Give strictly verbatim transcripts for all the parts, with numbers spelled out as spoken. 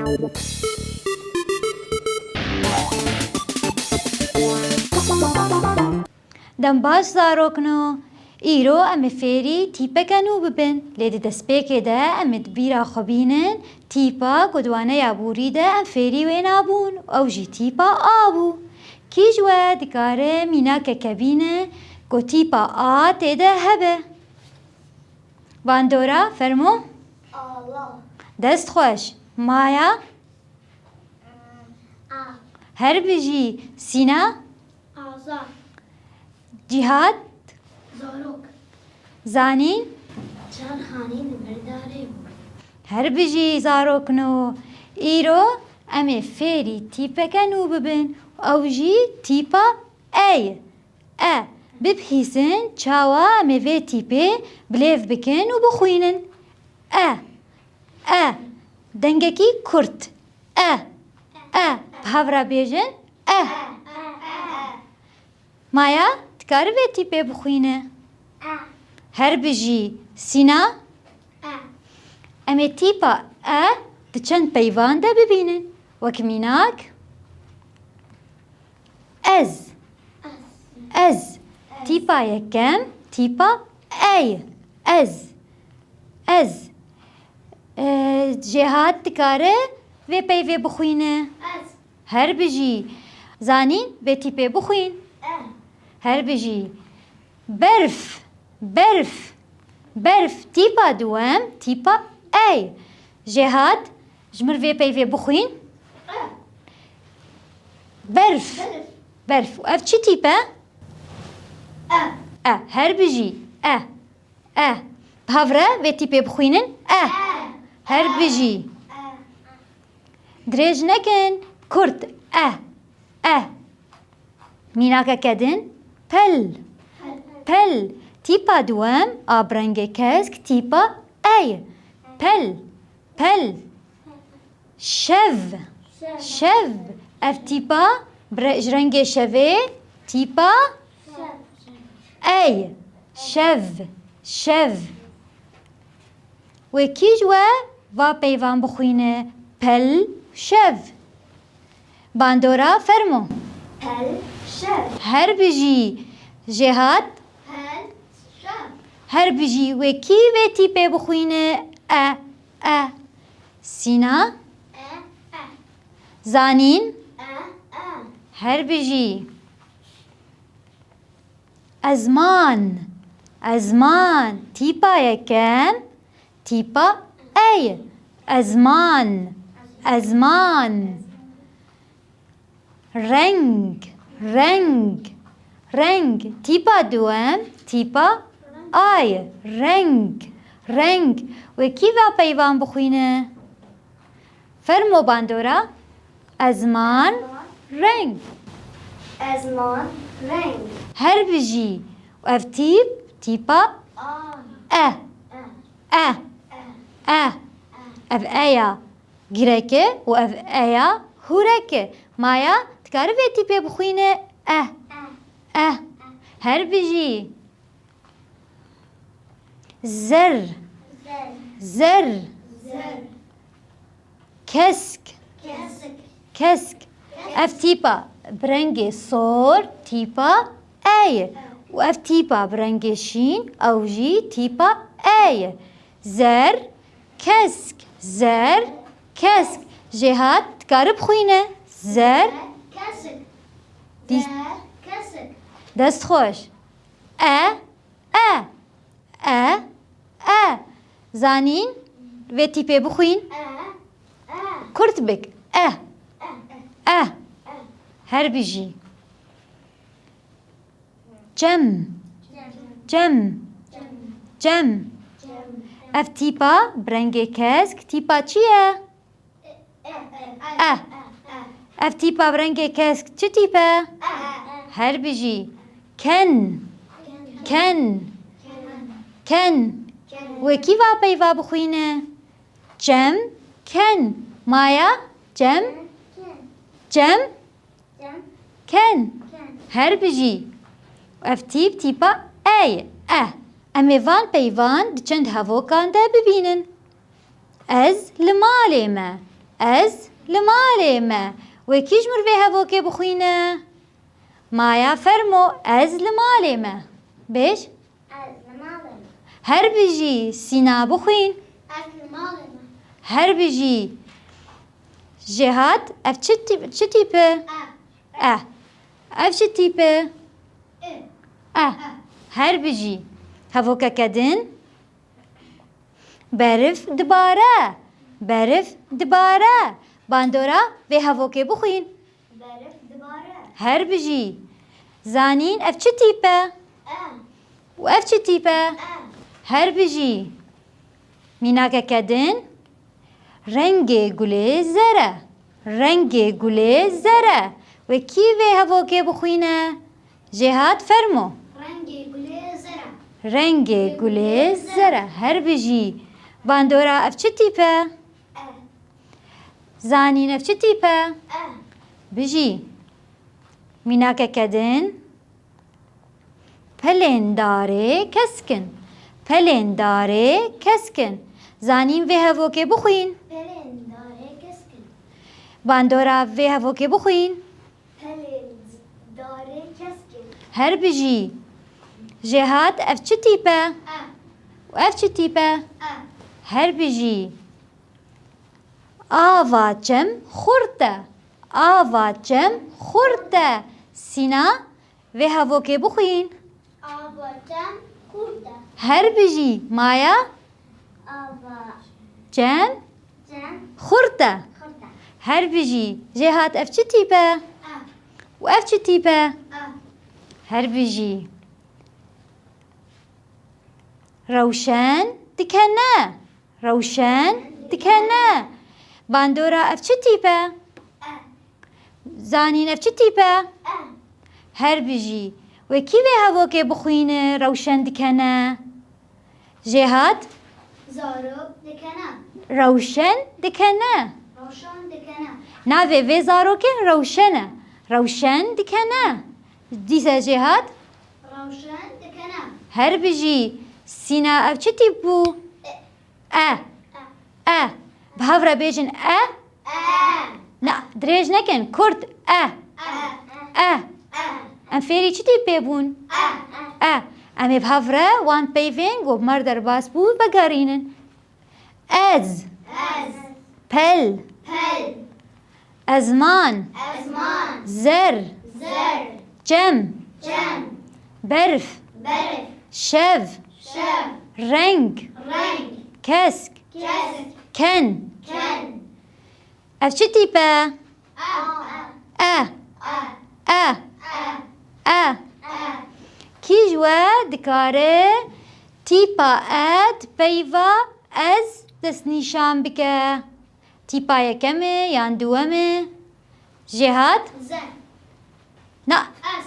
Dem baş zarokno. Îro em ê fêrî tîpeke nû bibin. Lê di destpêkê de em ê di bîra xwe bînin, tîpa ku di waneya borî de em fêrî wê nabûn, ew jî tîpa A bû. Kî ji we dikare mînakeke bîne ku tîpa A tê de hebe? Bandora, fermo. Ala. Dest xweş. Maya. A. Her bijî. Sîna. Azad. Cîhat. Zarok. Zanîn. Çar xanî li vir darê bû. Her bijî zarokno. Îro em ê fêrî tîpeke nû bibin. Ew jî tîpa E ye. E. Bibihîsin çawa em ê vê tîpê bilêv bikin û bixwînin. E. E. Dengekî kurt. E. E. Bi hev re bêjin. E. Maya, dikare vê tîpê bixwîne? Her bijî. Sîna? Em ê tîpa E di çend peyvan de bibînin. Wek mînak, ez. Ez. Tîpa yekem, tîpa E ye. Ez. Ez. Ee, Jêhat dikare vê peyvê bixwîne. Ez. Her bijî. Zanîn, vê tîpê bixwîn. E. Her bijî. Berf. Berf. Berf. Tîpa duwem, tîpa E ye. Jêhat, ji mir vê peyvê bixwîn. E. Berf. Berf. Berf. Ev çi tîp e? E. E. Her bijî. E. E. Bi hev re vê tîpê bixwînin. E. E. Her bijî. E. Dirêj nekin. Kurt. E. E. Mînakeke din. Pel. Pel. Tîpa duwem a bi rengê kesk tîpa E ye. Pel. Pel. Şev. Şev. Ev tîpa bi re-, ji rengê şevê tîpa E ye. Şev. Şev. Wê kî ji we va peyvan bixwîne? Pel, şev. Bandora, fermo. Pel, şev. Her bijî. Jêhat. Pel, şev. Her bijî. Wê kî vê tîpê bixwîne? E, e. Sîna. E, e. Zanîn. E, e. Her bijî. Ezman. Ezman. Tîpa yekem. Tîpa E ye. Ezman. Ezman. Reng. Reng. Reng. Tîpa duwem. Tîpa A ye. Reng. Reng. Wê kî va peyvan bixwîne? Fermo bandora. Ezman, reng. Ezman, reng. Her bijî. Ev tîp, tîpa E. E. E. E. Ev E ya girek e û ev E ya hûrek e. Maya, dikare vê tîpê bixwîne? E. E. Her bijî. Zer. Zer. Kesk. Kesk. Ev tîpa bi rengê sor tîpa E ye. Û ev tîpa bi rengê şîn, ew jî tîpa E ye. Zer, kesk, zer, kesk. Jêhat, dikare bixwîne? Zer. Kesk. Dî- Zer, kesk. Dest xweş. E, e, e, e. Zanîn, vê tîpê bixwîn. E, e. Kurt bik. E. E. E. Her bijî. Çem. Çem. Çem. Ev tîpa bi rengê kesk tîpa çi ye? E. Ev tîpa bi rengê kesk çi tîp e? Her bijî. Ken. Ken. Ken. Wê kî va peyva bixwîne? Çem. Ken. Maya. Çem. Çem. Ken. Her bijî. Ev tîp tîpa E ye. E. Em ê van peyvan di çend hevokan de bibînin. Ez li malê me. Ez li malê me. Wê kî ji mir vê hevokê bixwîne? Maya, fermo, ez li malê me. Bêj. Ez li malê me. Her bijî, Sîna, bixwîn. Ez li malê me. Her bijî. Jêhat, ev çi tîp, çi tîp e? E. E. Ev çi tîp e? E. E. Her bijî. Hevokeke din. Berif dibare. Berif dibare. Bandora vê hevokê bixwîn. Berif dibare. Her bijî. Zanîn, ev çi tîp e? E. Û ev çi tîp e? E. Her bijî. Mînakeke din. Rengê gulê zer e. Rengê gulê zer e. Wê kî vê hevokê bixwîne? Jêhat, fermo. Rengê gulê zer e. Rengê gulê zer e. Her bijî. Bandora, ev çi tîp e? E. Zanîn, ev çi tîp e? E. Bijî. Mînakeke din. Pelên darê kesk in. Pelên darê kesk in. Zanîn, vê hevokê bixwîn. Pelên darê kesk in. Bandora vê hevokê bixwîn. Pelên darê kesk in. Her bijî. Jêhat, ev çi tîp e? E. Û ev çi tîp e? E. Her bijî. Ava çem xurt e. Ava çem xurt e. Sîna, vê hevokê bixwîn. Ava çem xurt e. Her bijî. Maya? Ava çem xurt e. Xurt e. Her bijî. Jêhat, ev çi tîp e? E. Û ev çi tîp e? E. Her bijî. Rewşen dikene. Rewşen dikene. Bandora, ev çi tîp e? E. Zanîn, ev çi tîp e? E. Her bijî. Wê kî vê hevokê bixwîne, rewşen dikene? Jêhat? Zarok dikene. Rewşen dikene. Rewşen dikene. Navê vê zarokê Rewşen e. Rewşen dikene. Dîsa Jêhat? Rewşen dikene. Her bijî. Sîna, ev çi tîp bû? E. E. E. Bi hev re bêjin e. E. Na, dirêj nekin. Kurt. E. E. E. Em fêrî çi tîpê bûn? E. E. Em ê bi hev re wan peyvên ku bi me re derbas bû vegerînin. Ez. Ez. Pel. Pel. Ezman. Ezman. Zer. Zer. Çem. Çem. Berf. Berf. Şev. Şev. Reng. Reng. Kesk. Kesk. Ken. Ken. Ev çi tîp e? E. E. E. E. E. Kî ji we dikare tîpa e di peyva ez destnîşan bike? Tîpa yekem e yan duwem e? Jêhat? Zer. Na. Ez.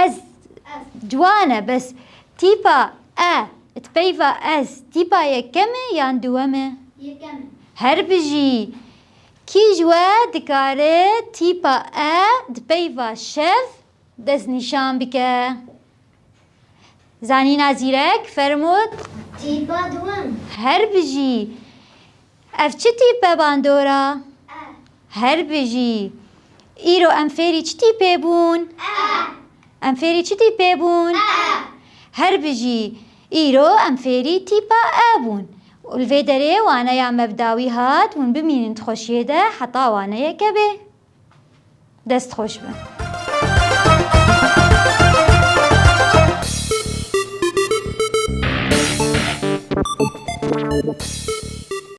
Ez. Ez. Ciwan e, bes tîpa e di peyva ez tîpa yekem e yan duwem e? Yekem e. Her bijî. Kî ji we dikare tîpa e di peyva şev destnîşan bike? Zanîna zîrek, fermût. Tîpa duwem. Her bijî. Ev çi tîp e bandora? E. Her bijî. Îro em fêrî çi tîpê bûn? E. Em fêrî çi tîpê bûn? E. Her bijî. Îro em fêrî tîpa e bûn. Û li vê derê waneya me bi dawî hat, hûn bimînin di xweşiyê de heta waneyeke bê. Dest xweş be.